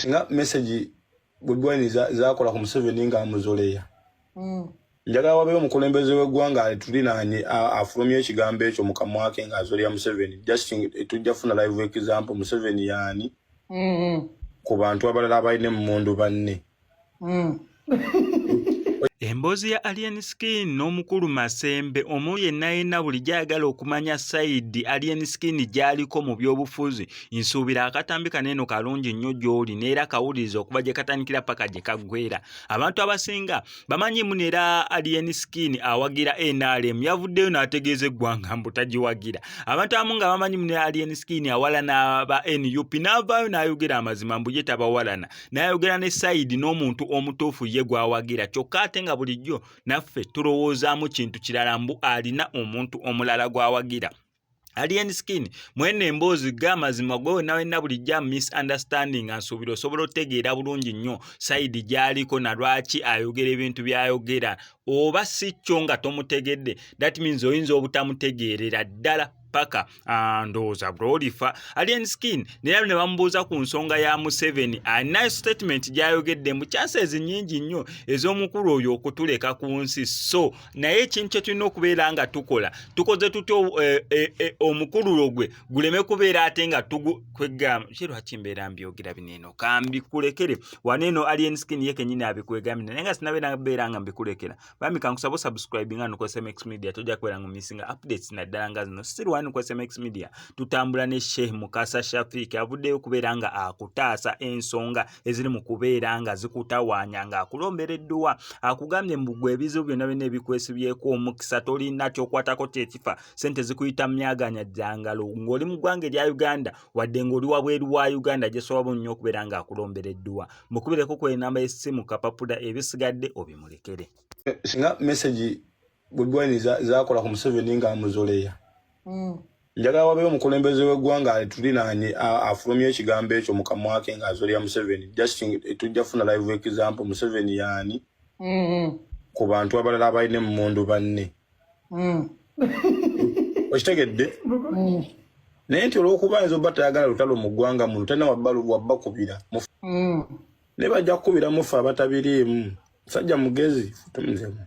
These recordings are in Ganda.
Singa message Bobi Wine zakola ku Museveni nga amuzoleya. Njagala wabeewo omukulembeze w'eggwanga atulinaanye afulumye ekigambo ekyo mu kamwa ke ng'azoleya Museveni. Just tujja kufuna live example Museveni yaani ku bantu abalala abalina emmundu banne. Emboozi ya Alien Skin n'omukulu Masembe omu yenna yenna bulijjo ayagala okumanya sayidi Alien Skin gy'aliko mu byobufuzi nsuubira akatambi kano eno kalungi nnyo gy'oli n'era kawuliriza okuva gye katandikira paka gye kaggwera. Abantu abasinga bamanyi muno era Alien Skin awagira NRM yavuddeyo n'ategeeza eggwanga mbu tagiwagira. Abantu abamu nga bamanyi muno Alien Skin awalana aba NUP n'avaayo n'ayogera amazima mbu ye tabawalana n'ayogera ne sayidi n'omuntu omutuufu ye gw'awagira kyokka ate nga bulijjo naffe tulowoozaamu kintu kirala mbu alina omuntu omulala gw'awagira. Alien Skin mwene emboozi g'amazima gwe wenna wenna bulijjo misunderstanding nsuubira osobola otegeera bulungi nnyo sayidi gy'aliko na lwaki ayogera ebintu by'ayogera oba si kyo nga tomutegedde that means oyinza obutamutegeerera ddala paka ndowooza lw'olifa. Alien Skin naye ne bamubuuza ku nsonga ya Museveni alina statement gy'ayogedde mbu chances nnyingi nnyo ez'omukulu oyo okutuleka ku nsi so naye ekintu kye tulina okubeera nga tukola tukoze tutya omukululo gwe guleme kubeera ate nga tukwegamba ki lwaki mbeera mbyogera bino eno kambikulekere wano eno Alien Skin ye kennyini abikwegambye naye nga sinabeera beera nga mbikulekera bambi kankusaba osubscribe nga ku SMX Media tojja kubeera nga omissinga updates naddala nga zino still wano ku SMX Media tutambula ne Sheikh Mukasa Shafiq avuddeyo okubeera nga akutaasa ensonga eziri mu kubeera nga zikutawaanya ng'akulombera edduwa akugambye mbu gwe ebizibu byonna byonna ebikwesibyeko omukisa tolina ky'okwatako kyekifa ssente zikuyita myaganya jjangalo ng'oli mu ggwanga erya Uganda wadde ng'oli wabweru wa Uganda gyesobola nnyo okubeera ng'akulombera edduwa mukubireko ku enamba y'essimu kapapula ebisigadde obimulekere. Singa message Bobi Wine zakola ku Museveni nga amuzoleya. Njagala wabeewo omukulembeze w'eggwanga atulinaanye afulumye ekigambo ekyo mu kamwa ke ng'azoleya Museveni. Just tujja kufuna live example Museveni yaani ku bantu abalala abalina emmundu banne. Okitegedde? Naye nti olw'okuba ayinza obba tayagala lutalo mu ggwanga muno talina wabbakubira. Naye bajja kukubira mufe abatabiriimu. Musajja mugezi tumuzemu.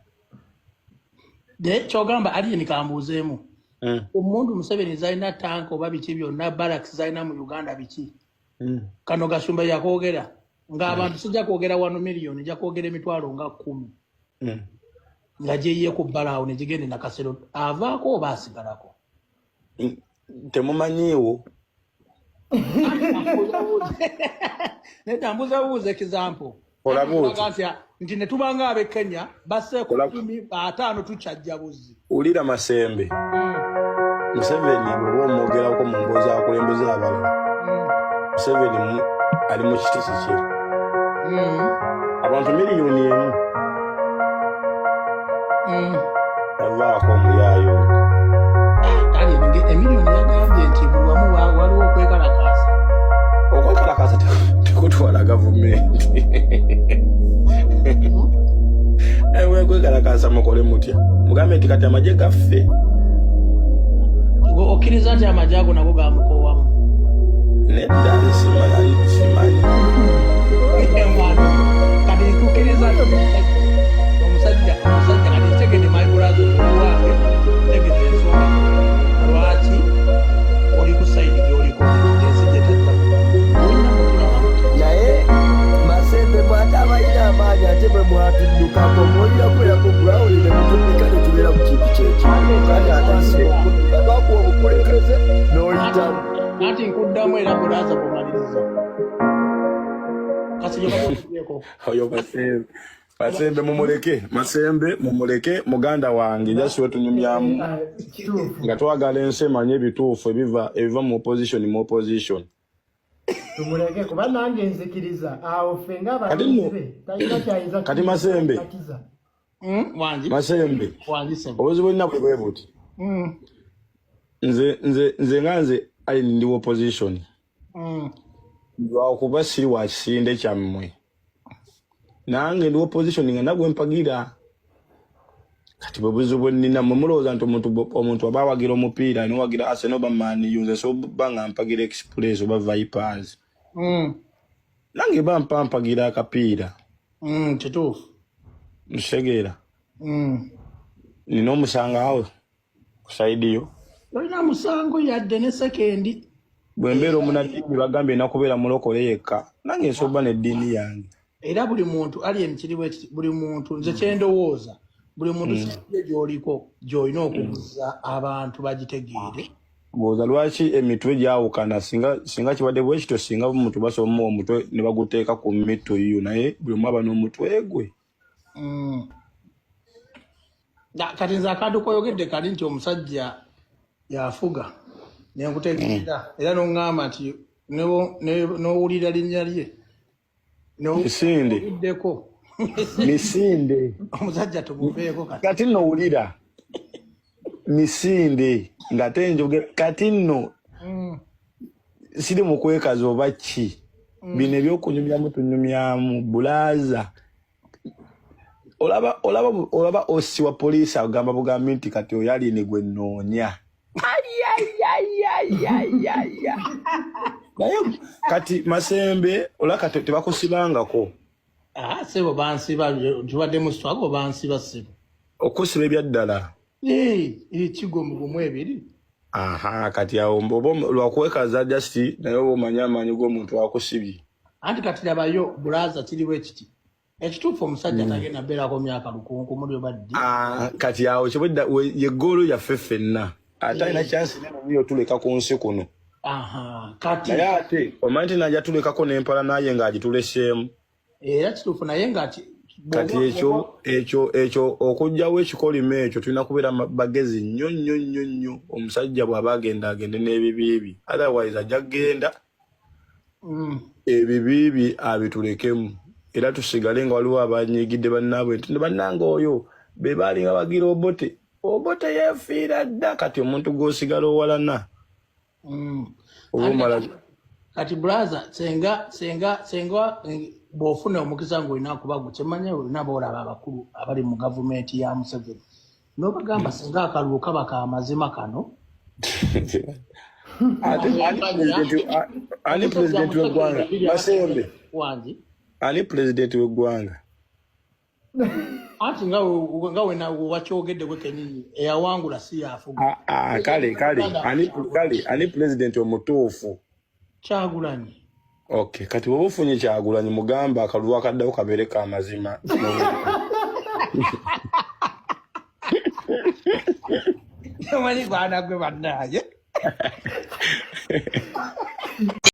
Naye kyogamba Alien kambuuzeemu. Omuntu Museveni zalina tanka oba biki byonna barracks zalina mu Uganda biki? Kano Gashumba yakoogera ng'abantu sijja kwogera wano miliyoni nja kwogera emitwalo nga 10. Nga gyeyiye ku bbala awo ne gigenda e Nakasero avaako oba asigalako? Temumanyiiwo. Nedda mbuuza buuza example. Olaba oti. Nti ne tubanga ab'e Kenya basseeko 50 tukyajja buzzi. Wulira Masembe. Museveni bw'oba omwogerako mu mboozi akulembeze abalala. Museveni ali mu kiti kikye. Abantu 1 million. Yavaako omuyaayo. Kale emiliyoni yagambye nti buli wamu waliwo okwekalakaasa. Okwekalakaasa tekutwala gavumenti. Kwekalakaasa mukole mutya? Mugambe nti kati amagye gaffe. Okkiriza nti amagye ago nago gamukoowamu? Nedda nsimanyi simanyi. Kati tukkiriza omusajja kati ntegedde my brother owange ntegedde ensonga lwaki oli ku sayidi gy'oliko ensi gye tajja olina mutima. Naye Masembe bw'ate abalina amaanyi ate bwe mwatuddukako mwolina kubeera ku ground ne mutuddika ne tubeera ku kintu kyekimu kati atandika okudduka twakuwa obukulembeze n'oyitamu. Anti nkuddamu era brother bw'omaliriza kasijeko. Oyo Masembe. Masembe mumuleke, Masembe mumuleke muganda wange just wetunyumyamu nga twagala ensi emanye ebituufu ebiva mu opposition mu opposition. Tumuleke kuba nange nzikiriza awo ffe ng'abatonzi be talina kyayinza. Kati Masembe. Wangi. Masembe. Wangi sebo. Obuzibu olina bwe buti. Nze nze nze nga nze ali ndi opposition. Lwakuba siri wa kisinde kyammwe. Nange ndi opposition nga nagwe mpagira. Kati bwe buzibu bwe nnina mmwe mulowooza nti omuntu aba awagira omupiira n'owagira Arsenal oba Man U nze so bba nga mpagira Express oba Vipers. Nange bampampagira akapiira. Kituufu. Nkitegeera. Nina omusango awo ku sayidi yo? Tolina musango yadde ne sekendi. Bwe mbeera omunaddiini bagambye nakubeera mulokole yekka, nange nsobola n'eddiini yange. Era buli muntu alien kiri bwe kiti, buli muntu nze kyendowooza, buli muntu sente gy'oliko gy'olina okuguza abantu bagitegeere. Ng'oza lwaki emitwe gyawukana? Singa kibadde bwe kityo, singa omuntu basobola omuwa omutwe ne baguteeka ku mitto yiyo, naye buli omu aba n'omutwe gwe. Kati nze akantu koyogedde kali nti omusajja yafuga nenkutegeera, era n'oŋŋamba nti n'owulira linnya lye Misinde. N'owuliddeko. Misinde. Omusajja tumuveeko kati. Kati nno wulira misinde ng'ate njogera kati nno siri mu kwekaza oba ki, bino ebyokunyumyamu tunyumyamu bulaaza. Olaba osi wa poliisi agamba bugambi nti kati oyo alini gwe nnoonya. Ayayayayaya. Naye kati Masembe olaba kati tebakusibangako. Ah, sebo bansiba, tubadde mu struggle bansiba sebo. Okusiba ebyaddala. Eh, ekigo mu gumu ebiri. Aha, kati awo oba lwakwekaza just, naye oba omanyi amaanyi g'omuntu akusibye. Anti kati labayo bulaza kiri bwe kiti. Ekituufu omusajja tagenda beerako myaka lukunkumuli oba ddi. Ah, kati awo kibwedda ye ggoolo yaffe ffenna, ate alina chance nene niyo tuleka ku nsi kuno. Aha, kati naye ate omanyi nti najja tulekako n'empala naye ng'agituleseemu. Era kituufu, naye nga Kati ekyo okuggyawo ekikolimo ekyo tulina kubeera bagezi nnyo nnyo nnyo nnyo. Omusajja bw'aba agenda agende n'ebibi bye, otherwise ajja kugenda ebibi bye abitulekemu, era tusigale nga waliwo abanyiigidde bannaabwe nti bannange oyo be baalinga bagira Obote, Obote yeefiira dda. Kati omuntu gw'osigala owalana oba omala. Kati brother, senga bw'ofuna omukisa ng'olina kuba gwe kyemanya olina boolaba abakulu abali mu gavumenti ya Museveni n'obagamba senga akalulu kaba ka mazima kano. Ate ani pulezidenti w'eggwanga, Masembe? Wangi. Ani pulezidenti w'eggwanga? Anti nga wena wakyogedde gwe kenyini, eyawangula si yafuga. Ah, ah, kale ani pulezidenti omutuufu? Kyagulanyi. Okay, kati bw'oba ofunye Kyagulanyi, mugamba akalulu akaddawo kabeere ka mazima. Omanyi gwana gwe bannaye.